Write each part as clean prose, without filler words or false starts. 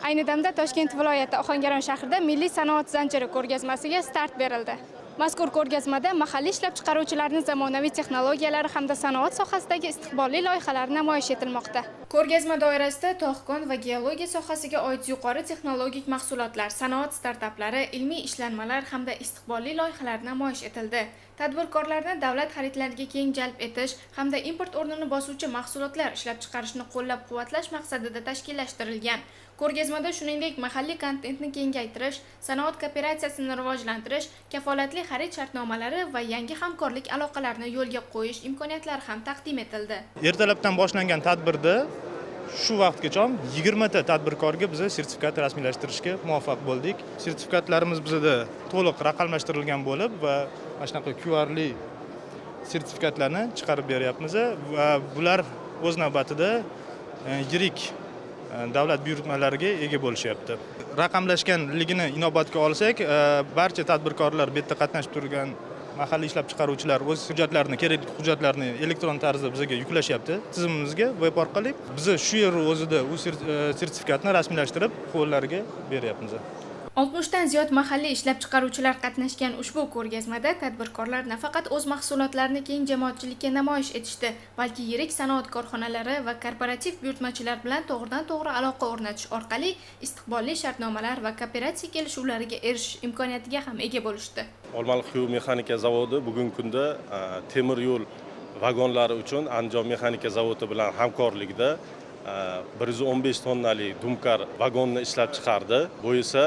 Ayni damda Toshkent viloyati Ohangaron shahrida Milliy sanoat zanjiri ko'rgazmasiga start berildi. Mazkur ko'rgazmada mahalliy ishlab chiqaruvchilarning zamonaviy texnologiyalari hamda sanoat sohasidagi istiqbolli loyihalari namoyish etilmoqda. Ko'rgazma doirasida tog'-kon va geologiya sohasiga oid yuqori texnologik mahsulotlar, sanoat startaplari, ilmiy ishlanmalar hamda istiqbolli loyihalar namoyish etildi. Tadbirkorlarni davlat xaridlariga keng jalb etish hamda import o'rnini bosuvchi mahsulotlar ishlab chiqarishni qo'llab-quvvatlash maqsadida tashkillashtirilgan. Ko'rgazmada shuningdek mahalliy kontentni kengaytirish, sanoat kooperatsiyasini rivojlantirish, kafolatli xarid shartnomalari va yangi hamkorlik aloqalarini yo'lga qo'yish imkoniyatlari ham taqdim etildi. Ertalabdan boshlangan tadbirda shu vaqtgacha 20 ta tadbirkorga biz sertifikat rasmiylashtirishga muvaffaq bo'ldik. Sertifikatlarimiz bizada to'liq raqamlashtirilgan bo'lib va mana shunaqa QRli sertifikatlarni chiqarib beryapmiz va bular o'z navbatida yirik davlat buyurtmalariga ega bo'lishyapti. Raqamlashganligini inobatga olsak, barcha tadbirkorlar, bu yerda qatnashib turgan mahalliy ishlab chiqaruvchilar o'z hujjatlarini, kerakli hujjatlarni elektron tarzda bizga yuklashyapti tizimimizga veb orqali. Biz shu yer o'zida u sertifikatni rasmiylashtirib, qo'llariga beryapmiz. 60 dan ziyod mahalliy ishlab chiqaruvchilar qatnashgan ushbu ko'rgazmada tadbirkorlar nafaqat o'z mahsulotlarini keng jamoatchilikka namoyish etishdi, balki yirik sanoat korxonalari va korporativ buyurtmachilar bilan to'g'ridan-to'g'ri aloqa o'rnatish orqali istiqbolli shartnomalar va kooperatsiya kelishuvlariga erishish imkoniyatiga ham ega bo'lishdi. Olmaliq quyish mexanika zavodi bugungi kunda temir yo'l vagonlari uchun Andijon mexanika zavodi bilan hamkorlikda 115 tonnali думкар vagonni ishlab chiqardi. Bu esa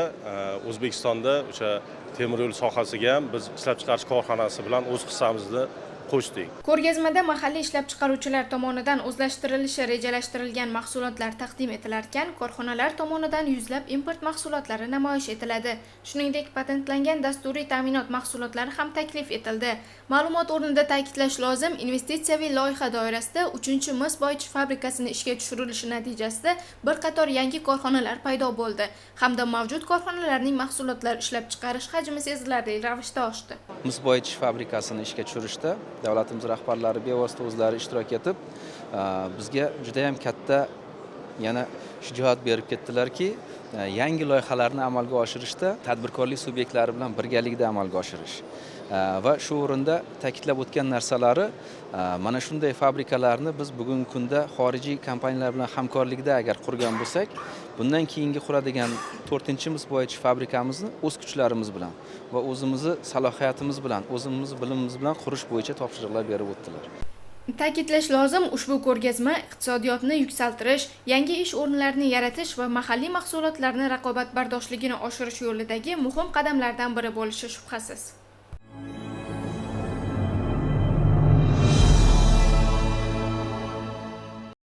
O'zbekistonda o'sha temir yo'l sohasiga ham biz ishlab chiqarish korxonasi bilan o'z hissamizni qo'shdik. Ko'rgazmada mahalliy ishlab chiqaruvchilar tomonidan o'zlashtirilishi rejalashtirilgan mahsulotlar taqdim etilarkan, korxonalar tomonidan yuzlab import mahsulotlari namoyish etiladi. Shuningdek, patentlangan dasturiy ta'minot mahsulotlari ham taklif etildi. Ma'lumot o'rnida ta'kidlash lozim, investitsiyaviy loyiha doirasida 3-mis boyitish fabrikasini ishga tushirilishi natijasida bir qator yangi korxonalar paydo bo'ldi hamda mavjud korxonalarning mahsulotlar ishlab chiqarish hajmi sezilarli ravishda oshdi. Mis boyitish fabrikasini ishga tushirishda davlatimiz rahbarlari bevosita o'zlari ishtirok etib, bizga juda ham katta yana shijoat berib ketdilarki, yangi loyihalarni amalga oshirishda tadbirkorlik subyektlari bilan birgalikda amalga oshirish. Va shu o'rinda ta'kidlab o'tgan narsalari, mana shunday fabrikalarni biz bugungi kunda xorijiy kompaniyalar bilan hamkorlikda agar qurgan bo'lsak, bundan keyingi quradigan 4-mis boyitish fabrikamizni o'z kuchlarimiz bilan va o'zimizni salohiyatimiz bilan, o'zimizni bilimimiz bilan qurish bo'yicha topshiriqlar berib o'tdilar. Ta'kidlash lozim, ushbu ko'rgazma iqtisodiyotni yuksaltirish, yangi ish o'rinlarini yaratish va mahalliy mahsulotlarni raqobatbardoshligini oshirish yo'lidagi muhim qadamlardan biri bo'lishi shubhasiz.